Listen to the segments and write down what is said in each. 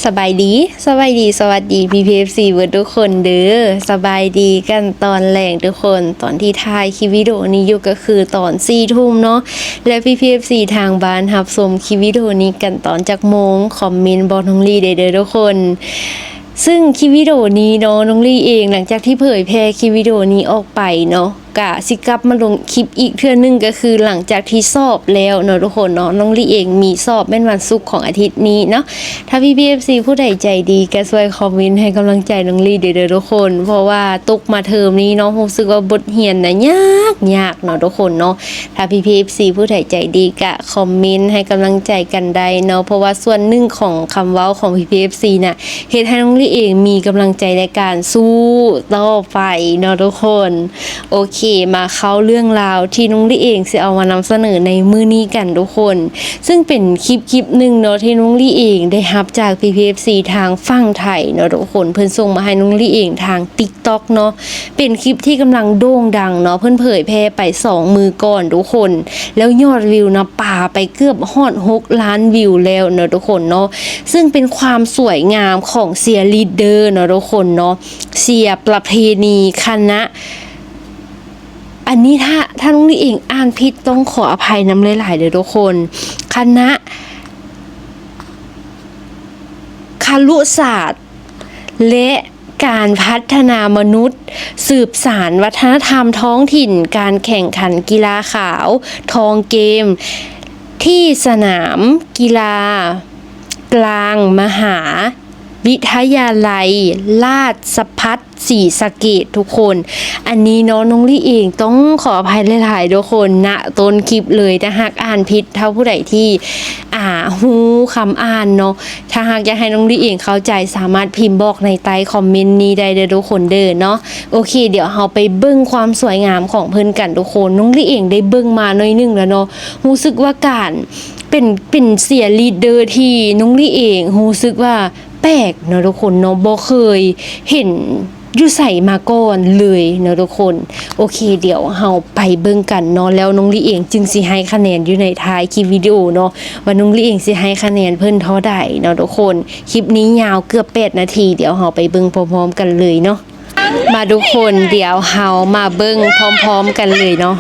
ສະບາຍດີ ສະບາຍດີ ສະຫວັດດີ ພີ່ໆ ເອັຟຊີ ເບິດທຸກຄົນເດີ. ສະບາຍດີກັນຕອນແລງທຸກຄົນ. ຕອນທີ່ຖ່າຍຄລິບວິດີໂອນີ້ຢູ່ກໍຄືຕອນສີ່ທຸ່ມເນາະ ແລະ ພີ່ໆ ເອັຟຊີ ທາງບ້ານຮັບຊົມຄລິບວິດີໂອນີ້ກັນຕອນຈັກໂມງ ຄອມເມັນບອກນ້ອງລີໄດ້ເດີທຸກຄົນ. ຊຶ່ງຄລິບວິດີໂອນີ້ເນາະ ນ້ອງລີເອງ ຫຼັງຈາກທີ່ເຜີຍແຜ່ຄລິບວິດີໂອນີ້ອອກໄປເນາະ ກະຊິກັບມາລົງຄລິບອີກເທື່ອໜຶ່ງ ກໍຄືຫຼັງຈາກທີ່ສອບແລ້ວເນາະທຸກຄົນເນາະ. ນ້ອງລີເອງມີສອບແມ່ນວັນສຸກຂອງອາທິດນີ້ເນາະ. ຖ້າພີ່ໆ ເອັຟຊີ ຜູ້ໃດໃຈດີກໍຊ່ວຍຄອມເມັນໃຫ້ກຳລັງໃຈນ້ອງລີເດີທຸກຄົນ ເພາະວ່າຕົກມາເທີມນີ້ເນາະ ຮູ້ສຶກວ່າບົດຮຽນນະຍາກໆ ເນາະທຸກຄົນເນາະ. ຖ້າພີ່ໆ ເອັຟຊີ ຜູ້ໃດໃຈດີກະຄອມເມັນໃຫ້ກຳລັງໃຈກັນໄດ້ເນາະ ເພາະວ່າສ່ວນໜຶ່ງຂອງຄຳເວົ້າຂອງພີ່ໆ ເອັຟຊີ ນະ ເຮັດໃຫ້ນ້ອງລີເອງມີກຳລັງໃຈໃນການສູ້ຕໍ່ໄປເນາະທຸກຄົນ. ໂອເຄ ມາເຂົ້າເລື່ອງລາວທີ່ນ້ອງລີເອງຊິເອົາມານຳສະເໜີໃນມື້ນີ້ກັນທຸກຄົນ. ຊຶ່ງເປັນຄລິບຄລິບໜຶ່ງເນາະ ທີ່ນ້ອງລີເອງໄດ້ຮັບຈາກພີ່ໆ ເອັຟຊີ ທາງຝັ່ງໄທເນາະທຸກຄົນ. ເພິ່ນສົ່ງມາໃຫ້ນ້ອງລີເອງທາງຕິກຕັອກເນາະ ເປັນຄລິບທີ່ກຳລັງໂດ່ງດັງເນາະ ເພິ່ນເຜີຍແຜ່ໄປສອງມື້ກ່ອນທຸກຄົນ ແລ້ວຍອດວິວນະປາໄປເກືອບຮອດຫົກລ້ານວິວແລ້ວເນາະທຸກຄົນເນາະ. ຊຶ່ງເປັນຄວາມສວຍງາມຂອງເຊຍລີດເດີເນາະທຸກຄົນເນາະ ເຊຍປະເພນີຄະນະ ອັນນີ້ຖ້າ ຖ້ານ້ອງລີເອງອ່ານຜິດຕ້ອງຂໍອະໄພນຳຫຼາຍໆ ເດີທຸກຄົນ. ຄະນະຄະລຸສາດ ແລະ ການພັດທະນາມະນຸດ, ສືບສານວັດທະນະທຳທ້ອງຖິ່ນ, ການແຂ່ງຂັນກິລາຂາວທອງເກມ ທີ່ສະໜາມກິລາກາງມະຫາວິທະຍາໄລລາຊະພັດສີສະເກດທຸກຄົນ. ອັນນີ້ເນາະ ນ້ອງລີເອງຕ້ອງຂໍອະໄພຫຼາຍໆ ທຸກຄົນ ນະຕົ້ນຄລິບເລີຍ ຖ້າຫາກອ່ານຜິດ. ຖ້າຜູ້ໃດທີ່ ອ່າ ຮູ້ຄຳອ່ານເນາະ ຖ້າຫາກຢາກໃຫ້ນ້ອງລີເອງເຂົ້າໃຈ ສາມາດພິມບອກໃນໃຕ້ຄອມເມັນນີ້ໄດ້ເດີທຸກຄົນເດີເນາະ. ໂອເຄ ດຽວເຮົາໄປເບິ່ງຄວາມສວຍງາມຂອງເພິ່ນກັນທຸກຄົນ. ນ້ອງລີເອງໄດ້ເບິ່ງມາໜ້ອຍໜຶ່ງແລ້ວເນາະ ຮູ້ສຶກວ່າການເປັນ ເປັນເຊຍລີດເດີທີ່ນ້ອງລີເອງຮູ້ສຶກວ່າແປກເນາະທຸກຄົນເນາະ ບໍ່ເຄີຍເຫັນຢູ່ໃສມາກ່ອນເລີຍເນາະທຸກຄົນ. ໂອເຄ ດຽວເຮົາໄປເບິ່ງກັນເນາະ ແລ້ວນ້ອງລີເອງຈຶ່ງຊິໃຫ້ຄະແນນຢູ່ໃນທ້າຍຄລິບວິດີໂອເນາະ ວ່ານ້ອງລີເອງຊິໃຫ້ຄະແນນເພິ່ນເທົ່າໃດເນາະທຸກຄົນ. ຄລິບນີ້ຍາວເກືອບແປດນາທີ ດຽວເຮົາໄປເບິ່ງພ້ອມໆ ກັນເລີຍເນາະ. ມາທຸກຄົນ ດຽວເຮົາມາເບິ່ງພ້ອມໆ ກັນເລີຍເນາະ.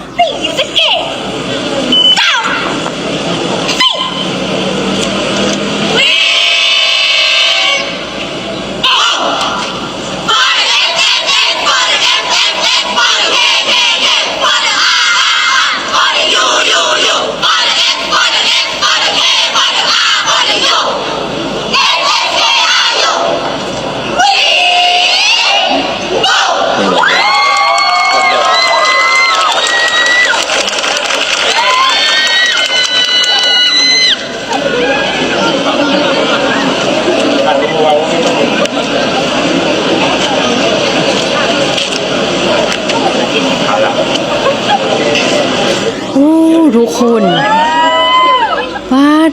ໂອ້ ທຸກຄົນ ປາດ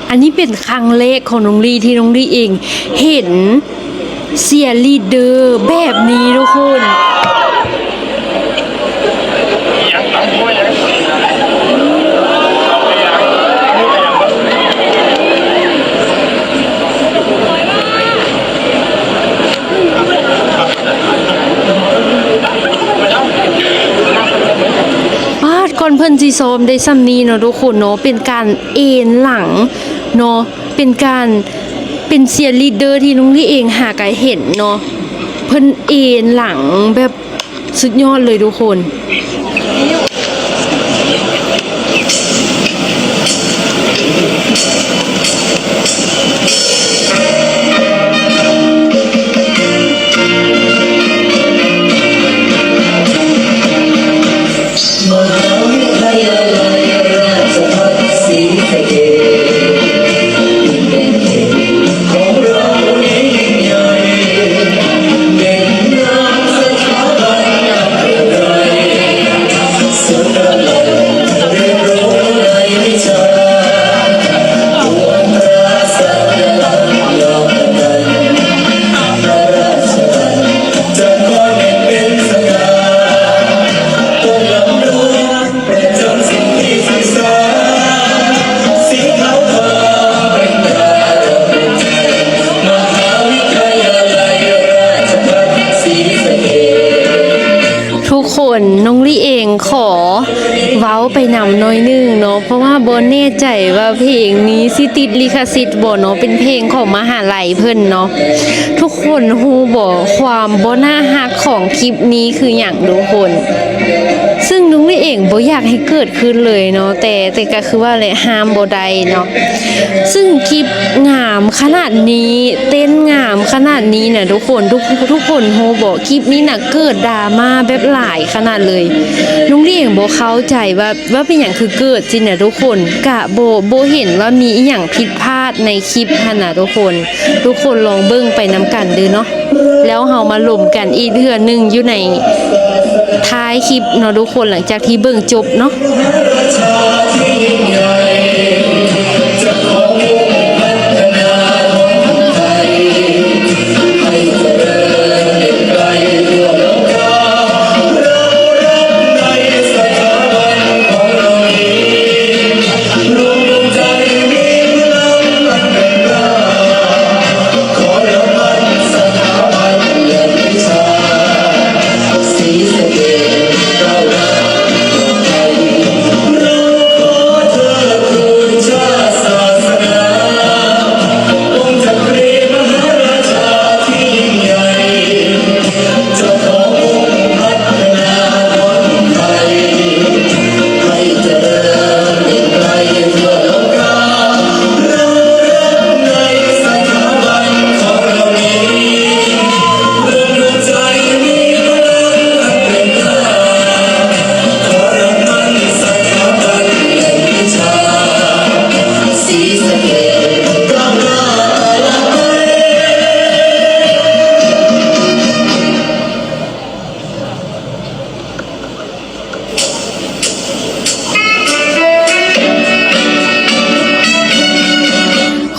ອັນນີ້ເປັນຄັ້ງແລກຂອງນ້ອງລີທີ່ນ້ອງລີເອງເຫັນເຊຍລີດເດີແບບນີ້ທຸກຄົນ. ປາດ ກ່ອນເພິ່ນຊິຊ້ອມໄດ້ສ່ຳນີ້ເນາະທຸກຄົນເນາະ ເປັນການເອນຫຼັງເນາະ ເປັນການ ເປັນເຊຍລີດເດີທີ່ນ້ອງລີເອງຫາກະເຫັນເນາະ ເພິ່ນເອນຫຼັງແບບສຸດຍອດເລີຍທຸກຄົນ. ນຳໜ້ອຍໜຶ່ງເນາະ ເພາະວ່າບໍ່ແນ່ໃຈວ່າເພງນີ້ຊິຕິດລິຂະສິດບໍ່ເນາະ ເປັນເພງຂອງມະຫາໄລເພິ່ນເນາະ. ທຸກຄົນຮູ້ບໍ່ ຄວາມບໍ່ໜ້າຮັກຂອງຄລິບນີ້ຄືຫຍັງທຸກຄົນ? ຊຶ່ງນ້ອງລີເອງບໍ່ຢາກໃຫ້ເກີດຂຶ້ນເລີຍເນາະ ແຕ່ ແຕ່ກໍຄືວ່າແຫຼະ ຫ້າມບໍ່ໄດ້ເນາະ. ຊຶ່ງຄລິບງາມຂະໜາດນີ້ ເຕັ້ນງາມຂະໜາດນີ້ນະທຸກຄົນ ທຸກ ທຸກຄົນຮູ້ບໍ່ ຄລິບນີ້ນະເກີດດຣາມາແບບຫຼາຍຂະໜາດເລີຍ. ນ້ອງລີເອງບໍ່ເຂົ້າໃຈວ່າ ວ່າເປັນຫຍັງຄືເກີດຊີ້ນະທຸກຄົນ ກະບໍ່ ບໍ່ເຫັນວ່າມີອີ່ຫຍັງຜິດພາດໃນຄລິບຫັ້ນນະທຸກຄົນ. ທຸກຄົນລອງເບິ່ງໄປນຳກັນເດີ້ເນາະ ແລ້ວເຮົາມາລົມກັນອີກເທື່ອໜຶ່ງຢູ່ໃນທ້າຍຄລິບເນາະທຸກຄົນ ຫຼັງຈາກທີ່ເບິ່ງຈົບເນາະ.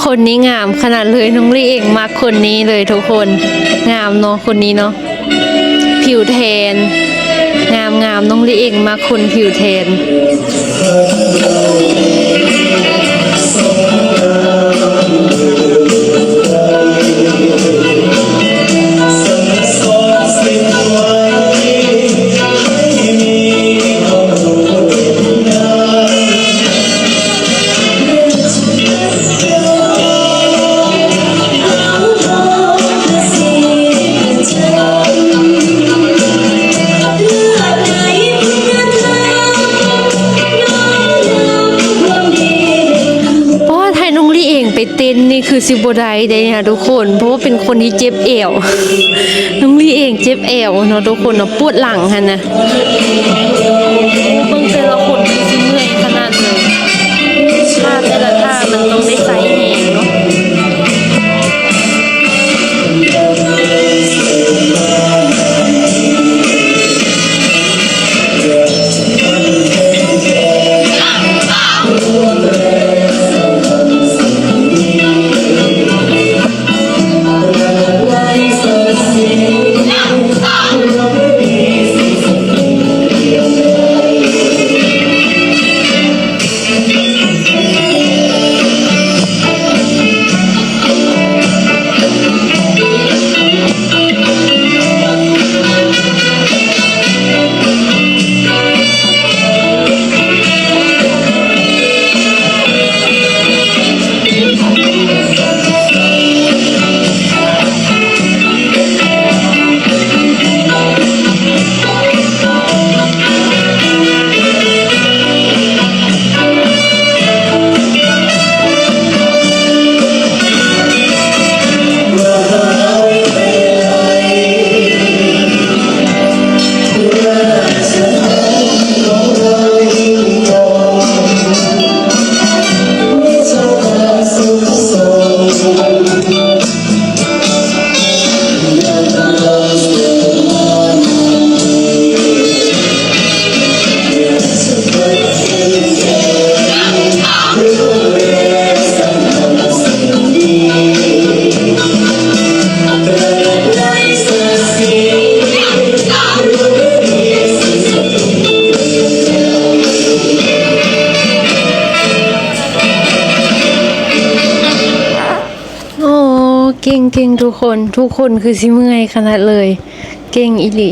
ຄົນນີ້ງາມຂະໜາດເລີຍ ນ້ອງລີເອງມັກຄົນນີ້ເລີຍທຸກຄົນ. ງາມເນາະຄົນນີ້ເນາະ ຜິວແທນ ງາມໆ ນ້ອງລີເອງມັກຄົນຜິວແທນ. ປາດ ໃຫ້ນ້ອງລີເອງໄປເຕັ້ນນີ້ຄືຊິບໍ່ໄດ້ເດ້ນະທຸກຄົນ ເພາະວ່າເປັນຄົນທີ່ເຈັບແອວ ນ້ອງລີເອງເຈັບແອວເນາະທຸກຄົນເນາະ ປວດຫຼັງຫັ້ນນະ. ເບິ່ງແຕ່ລະຄົນຄືຊິເມື່ອຍຂະໜາດເລີຍ ທ່າແຕ່ລະທ່າມັນຕ້ອງໄດ້ໃຊ້ແຮງເນາະ. ໂອ້ ເກັ່ງໆ ທຸກຄົນ ທຸກຄົນຄືຊິເມື່ອຍຂະໜາດເລີຍ ເກັ່ງອີ່ຫຼີ.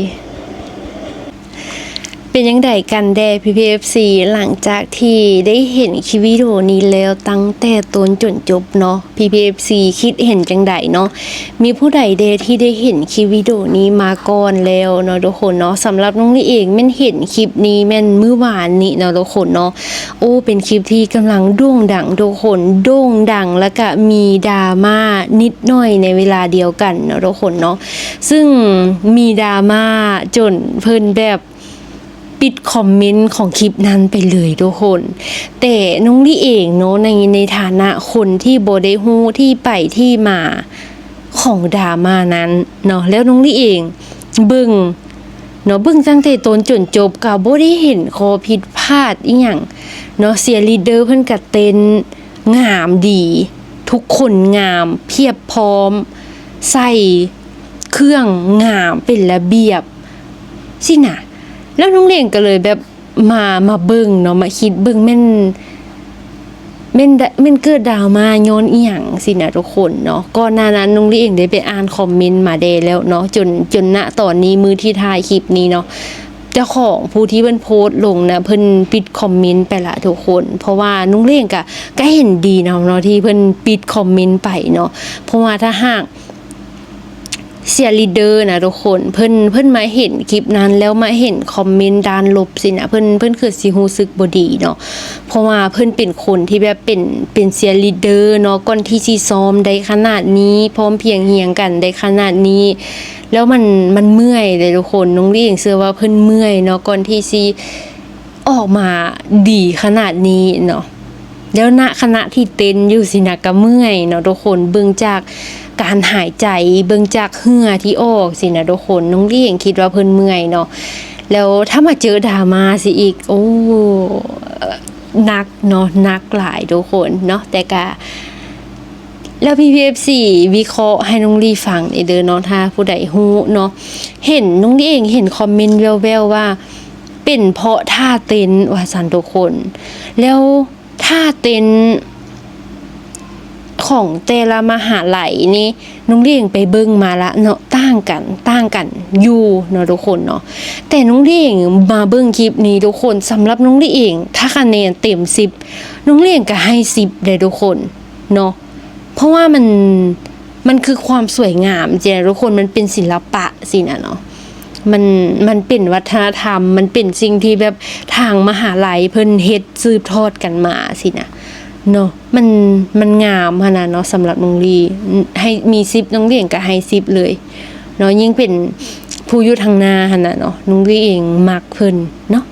ໄປ ປັນຈັ່ງໃດກັນແດ່ ພີ່ໆ ເອັຟຊີ ຫຼັງຈາກທີ່ໄດ້ເຫັນຄລິບວິດີໂອນີ້ແລ້ວຕັ້ງແຕ່ຕົ້ນຈົນຈົບເນາະ ພີ່ໆ ເອັຟຊີ ຄິດເຫັນຈັ່ງໃດເນາະ? ມີຜູ້ໃດແດ່ທີ່ໄດ້ເຫັນຄລິບວິດີໂອນີ້ມາກ່ອນແລ້ວເນາະທຸກຄົນເນາະ? ສຳລັບນ້ອງລີເອງແມ່ນເຫັນຄລິບນີ້ແມ່ນມື້ວານນີ້ເນາະທຸກຄົນເນາະ. ໂອ້ ເປັນຄລິບທີ່ກຳລັງໂດ່ງດັງທຸກຄົນ ໂດ່ງດັງ ແລ້ວກະມີດຣາມານິດໜ້ອຍໃນເວລາດຽວກັນເນາະທຸກຄົນເນາະ. ຊຶ່ງມີດຣາມາຈົນເພິ່ນແບບປິດຄອມເມັນຂອງຄລິບນັ້ນໄປເລີຍທຸກຄົນ. ແຕ່ນ້ອງລີເອງເນາະ ໃນ ໃນຖານະຄົນທີ່ບໍ່ໄດ້ຮູ້ທີ່ໄປທີ່ມາຂອງດຣາມານັ້ນເນາະ ແລ້ວນ້ອງລີເອງເບິ່ງເນາະ ເບິ່ງຕັ້ງແຕ່ຕົ້ນຈົນຈົບ ກະບໍ່ໄດ້ເຫັນຂໍ້ຜິດພາດອີ່ຫຍັງເນາະ. ເຊຍລີດເດີເພິ່ນກະເຕັ້ນ ງາມດີ ທຸກຄົນງາມ ພຽບພ້ອມ ໃສ່ເຄື່ອງງາມເປັນລະບຽບຊີ້ນະ. ແລ້ວນ້ອງເລງກໍເລີຍແບບມາ ມາເບິ່ງເນາະ ມາຄິດເບິ່ງແມ່ນ ແມ່ນ ແມ່ນເກີດດຣາມາຍ້ອນອີ່ຫຍັງຊີ້ນະທຸກຄົນເນາະ. ກ່ອນໜ້ານັ້ນນ້ອງລີເອງໄດ້ໄປອ່ານຄອມເມັນມາແດ່ແລ້ວເນາະ ຈົນ ຈົນ ນະ ຕອນນີ້ ມື້ທີ່ຖ່າຍຄລິບນີ້ເນາະ ເຈົ້າຂອງຜູ້ທີ່ເພິ່ນໂພສລົງນະ ເພິ່ນປິດຄອມເມັນໄປລະທຸກຄົນ. ເພາະວ່ານ້ອງເລງກະ ກະເຫັນດີນຳເນາະ ທີ່ເພິ່ນປິດຄອມເມັນໄປເນາະ. ເພາະວ່າຖ້າຫາກເຊຍລີດເດີນະທຸກຄົນ ເພິ່ນ ເພິ່ນມາເຫັນຄລິບນັ້ນແລ້ວມາເຫັນຄອມເມັນດ້ານລົບຊີ້ນະ ເພິ່ນ ເພິ່ນຄືຊິຮູ້ສຶກບໍ່ດີເນາະ. ເພາະວ່າເພິ່ນເປັນຄົນທີ່ແບບເປັນ ເປັນເຊຍລີດເດີເນາະ ກ່ອນທີ່ຊິຊ້ອມໄດ້ຂະໜາດນີ້ ພ້ອມພຽງຮຽງກັນໄດ້ຂະໜາດນີ້ ແລ້ວມັນ ມັນເມື່ອຍເດ້ທຸກຄົນ. ນ້ອງລີເອງເຊື່ອວ່າເພິ່ນເມື່ອຍເນາະ ກ່ອນທີ່ຊິອອກມາດີຂະໜາດນີ້ເນາະ. ແລ້ວນະຂະນະທີ່ເຕັ້ນຢູ່ຊີ້ນະກະເມື່ອຍເນາະທຸກຄົນ ເບິ່ງຈາກການຫາຍໃຈ ເບິ່ງຈາກເຫື່ອທີ່ອອກຊີ້ນະທຸກຄົນ ນ້ອງລີເອງຄິດວ່າເພິ່ນເມື່ອຍເນາະ. ແລ້ວຖ້າມາເຈີດຣາມາຊິອີກ ໂອ້ ໜັກເນາະ ໜັກຫຼາຍທຸກຄົນເນາະ. ແຕ່ກະ ແລ້ວພີ່ໆ ເອັຟຊີ ວິເຄາະໃຫ້ນ້ອງລີຟັງແດ່ເດີເນາະ ຖ້າຜູ້ໃດຮູ້ເນາະ. ເຫັນ ນ້ອງລີເອງເຫັນຄອມເມັນແວ່ວໆ ວ່າເປັນເພາະທ່າເຕັ້ນວ່າຊັ້ນທຸກຄົນ. ແລ້ວທ່າເຕັ້ນຂອງແຕ່ລະມະຫາໄລນີ້ ນ້ອງເລງໄປເບິ່ງມາລະເນາະ ຕ່າງກັນ ຕ່າງກັນຢູ່ເນາະທຸກຄົນເນາະ. ແຕ່ນ້ອງເລງມາເບິ່ງຄລິບນີ້ທຸກຄົນ ສຳລັບນ້ອງເລງ ຖ້າຄະແນນເຕັມສິບ ນ້ອງເລງກໍໃຫ້ສິບເດ້ທຸກຄົນເນາະ. ເພາະວ່າມັນ ມັນຄືຄວາມສວຍງາມຊີ້ນະທຸກຄົນ ມັນເປັນສິລະປະຊີ້ນະເນາະ. ມັນ ມັນເປັນວັດທະນະທຳ ມັນເປັນສິ່ງທີ່ແບບທາງມະຫາໄລເພິ່ນເຮັດສືບທອດກັນມາຊີ້ນະເນາະ. ມັນ ມັນງາມຫັ້ນນະເນາະ ສຳລັບນ້ອງລີ ໃຫ້ມີສິບ ນ້ອງລີເອງກໍໃຫ້ສິບເລີຍເນາະ. ຍິ່ງເປັນຜູ້ຢູ່ທາງໜ້າຫັ້ນນະເນາະ ນ້ອງລີເອງມັກເພິ່ນເນາະ.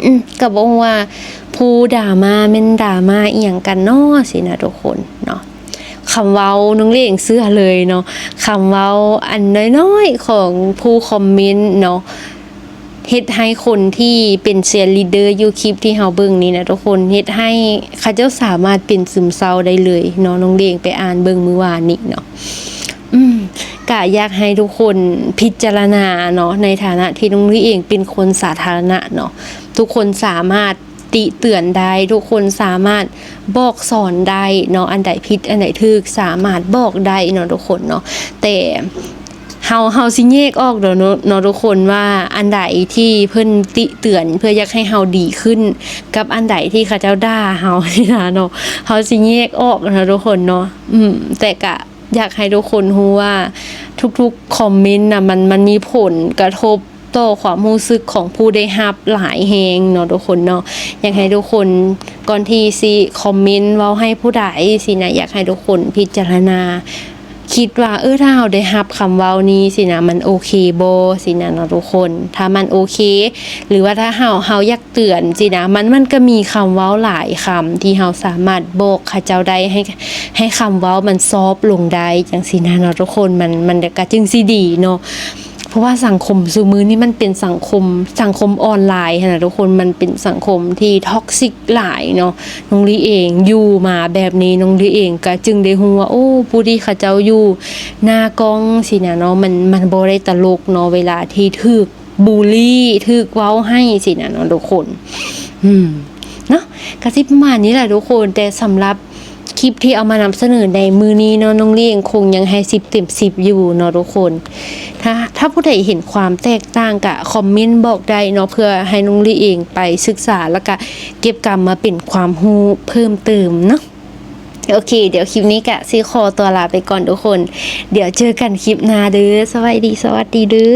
ອືມ ກໍບໍ່ຮູ້ວ່າຜູ້ດຣາມາແມ່ນດຣາມາອີ່ຫຍັງກັນເນາະຊີ້ນະທຸກຄົນເນາະ. ຄຳເວົ້າ ນ້ອງເລງເຊື່ອເລີຍເນາະ ຄຳເວົ້າອັນນ້ອຍໆຂອງຜູ້ຄອມເມັນເນາະ ເຮັດໃຫ້ຄົນທີ່ເປັນເຊຍລີດເດີຢູ່ຄລິບທີ່ເຮົາເບິ່ງນີ້ນະທຸກຄົນ ເຮັດໃຫ້ເຂົາເຈົ້າສາມາດເປັນຊຶມເສົ້າໄດ້ເລີຍເນາະ. ນ້ອງເລງໄປອ່ານເບິ່ງມື້ວານນີ້ເນາະ. ອືມ ກະຢາກໃຫ້ທຸກຄົນພິຈາລະນາເນາະ ໃນຖານະທີ່ນ້ອງລີເອງເປັນຄົນສາທາລະນະເນາະ ທຸກຄົນສາມາດຕິເຕືອນໄດ້ ທຸກຄົນສາມາດບອກສອນໄດ້ເນາະ ອັນໃດຜິດອັນໃດຖືກສາມາດບອກໄດ້ເນາະທຸກຄົນເນາະ. ແຕ່ເຮົາ ເຮົາຊິແຍກອອກເນາະ ເນາະທຸກຄົນ ວ່າອັນໃດທີ່ເພິ່ນຕິເຕືອນເພື່ອຢາກໃຫ້ເຮົາດີຂຶ້ນ ກັບອັນໃດທີ່ເຂົາເຈົ້າດ່າເຮົານີ້ນະເນາະ ເຮົາຊິແຍກອອກເນາະທຸກຄົນເນາະ. ອືມ ແຕ່ກະ ຢາກໃຫ້ທຸກຄົນຮູ້ວ່າທຸກໆຄອມເມັນນະ ມັນ ມັນມີຜົນກະທົບຕໍ່ຄວາມຮູ້ສຶກຂອງຜູ້ໄດ້ຮັບຫຼາຍແຮງເນາະທຸກຄົນເນາະ. ຢາກໃຫ້ທຸກຄົນ ກ່ອນທີ່ຊິຄອມເມັນເວົ້າໃຫ້ຜູ້ໃດຊີ້ນະ ຢາກໃຫ້ທຸກຄົນພິຈາລະນາ ຄິດວ່າ ເອີ ຖ້າເຮົາໄດ້ຮັບຄຳເວົ້ານີ້ຊີ້ນະ ມັນໂອເຄບໍ່ຊີ້ນະເນາະທຸກຄົນ. ຖ້າມັນໂອເຄ ຫຼືວ່າຖ້າເຮົາ ເຮົາຢາກ ເຕືອນຊີ້ນະ ມັນ ມັນກໍມີຄຳເວົ້າຫຼາຍຄຳທີ່ເຮົາສາມາດບອກເຂົາເຈົ້າໄດ້ ໃຫ້ ໃຫ້ຄຳເວົ້າມັນຊອບລົງໄດ້ ຈັ່ງຊີ້ນະເນາະທຸກຄົນ. ມັນ ມັນກໍຈຶ່ງຊິດີເນາະ ເພາະວ່າສັງຄົມຊຸມື້ນີ້ມັນເປັນສັງຄົມ ສັງຄົມອອນລາຍຫັ້ນນະທຸກຄົນ ມັນເປັນສັງຄົມທີ່ທັອກຊິກຫຼາຍເນາະ. ນ້ອງລີເອງຢູ່ມາແບບນີ້ ນ້ອງລີເອງກໍຈຶ່ງໄດ້ຮູ້ວ່າ ໂອ້ ຜູ້ທີ່ເຂົາເຈົ້າຢູ່ໜ້າກ້ອງຊີ້ນະເນາະ ມັນ ມັນບໍ່ໄດ້ຕະຫຼົກເນາະ ເວລາທີ່ຖືກ ບູລລີ ຖືກເວົ້າໃຫ້ຊີ້ນະເນາະທຸກຄົນ. ອືມ ເນາະ ກະຊິປະມານນີ້ແຫຼະທຸກຄົນ. ແຕ່ສຳລັບ ຄລິບທີ່ເອົາມານຳສະເໜີໃນມື້ນີ້ເນາະ ນ້ອງລີ້ເອງຄົງຍັງໃຫ້ສິບເຕັມສິບຢູ່ເນາະທຸກຄົນ. ຖ້າ ຖ້າຜູ້ໃດເຫັນຄວາມແຕກຕ່າງກະຄອມເມັນບອກໄດ້ເນາະ ເພື່ອໃຫ້ນ້ອງລີ້ເອງໄປສຶກສາ ແລ້ວກະເກັບກຳມາເປັນຄວາມຮູ້ເພີ່ມເຕີມເນາະ. ໂອເຄ ດຽວຄລິບນີ້ກະຊິຂໍຕົວລາໄປກ່ອນທຸກຄົນ. ດຽວເຈີກັນຄລິບໜ້າເດີ. ສະບາຍດີ ສະຫວັດດີເດີ.